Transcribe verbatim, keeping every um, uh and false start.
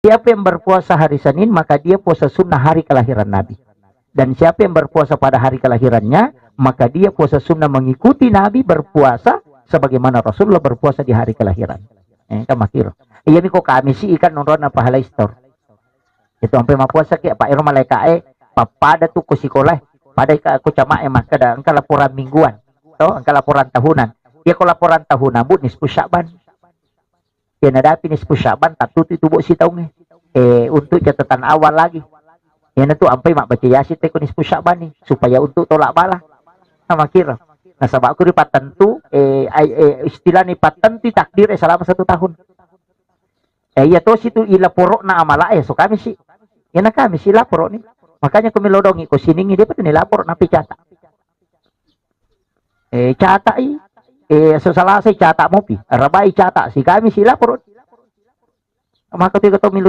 Siapa yang berpuasa hari Senin, maka dia puasa sunnah hari kelahiran Nabi. Dan siapa yang berpuasa pada hari kelahirannya, maka dia puasa sunnah mengikuti Nabi berpuasa sebagaimana Rasulullah berpuasa di hari kelahiran. Eh, kan makkiro. Iya mi ko Kamisi ikan nonrona pahala istor. Itu ampe mappuasa ki, apa ero malaika e, pappada tu ko sikola, pada ka ko cama e makkeda engka laporan mingguan, to, engka laporan tahunan. Iya ko laporan tahunan, Bu, nisfu Sya'ban. Iya nadapi nisfu Sya'ban, tattutu itu, Bu, sitaungnge. Eh, untuk catatan awal lagi. Iyana tu ampai mabbaca Yasin te ko nisfu Sya'ban ni, supaya untuk tolak bala. Sama kira. Nasaba ku ripattentu, eh, ai-, eh, istilahnya pattentu takdir, eh, selama satu tahun. Eh, iya tosi tu ilaporo'na amala e, so Kamisi. Iyana Kamisi laporo'ni. Makanya ko milodongi ko siningi, dia pateni laporo na picata. Eh, cata i. Eh, so Salasa i cata mopi. Rabai cata, si Kamisi laporo. Maka tu ko to milo